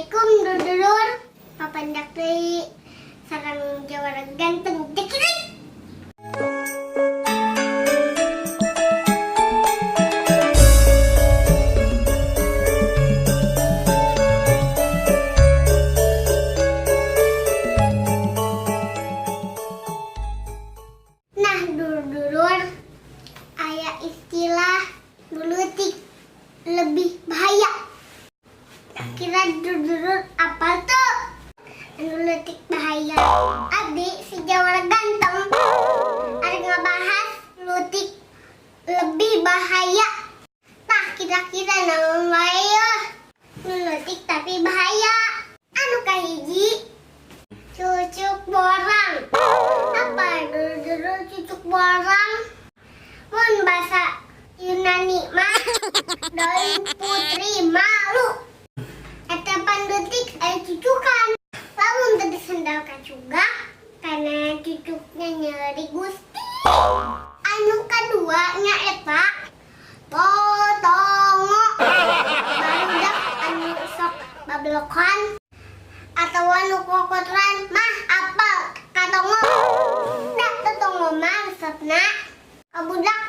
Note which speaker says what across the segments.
Speaker 1: Assalamualaikum, dulur. Papendak deui sareng jawara ganteng jekirik. Nah, dulur-dulur, aya istilah nu leutik lebih bahaya. Kira dulur apa tuh? Anu leutik bahaya. Abi si jawara ganteng ada ngebahas leutik lebih bahaya. Tah, kira-kira naon wae ya? Nu leutik tapi bahaya. Anu kahiji, cucuk borang. Apa, dulur-dulur, cucuk borang? Mun bahasa Yunani mah daun putri malu. Eta pan leutik aya cucukan. Lamun teu disendal kacugak karena cucuknya nyeri, Gusti. Anu kadua nya eta totongo. Barudak anu sok bablokan atau anu kokotoran mah apal katongo. Da totongo mah resepna ka budak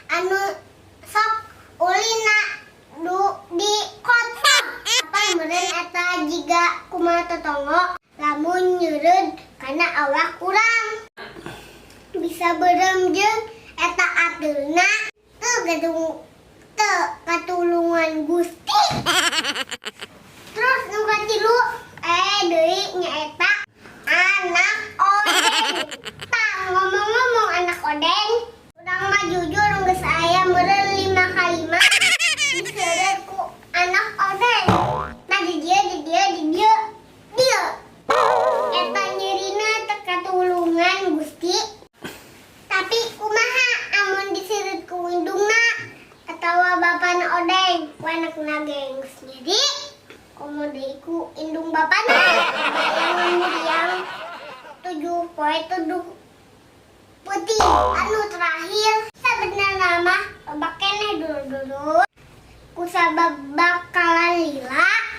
Speaker 1: anu sok ulina du di kota. Apa meureun eta jiga kumaha totongo lamun nyeureud kana awak urang. Bisa beureum jeung eta ateulna teu gadung teu katulungan, Gusti. Terus nu katilu deui nyaeta anak odeng. Tah, ngomong-ngomong anak odeng, urang mah jujur geus aya meureun lima kalima diseureud ku anak odeng. Nah, di dieu, di dieu, di dieu, dieu. Eta nyerina teu katulungan, Gusti. Tapi kumaha amun diseureud ku indungna atawa bapana odeng, ku anakna geus nyeri? Komo deui ku indung bapana. Bayang muriang 7 poe 7 peuting. Anu terakhir, sebenarnya mah loba keneh, dulur-dulur. Kusabab bakalan lila.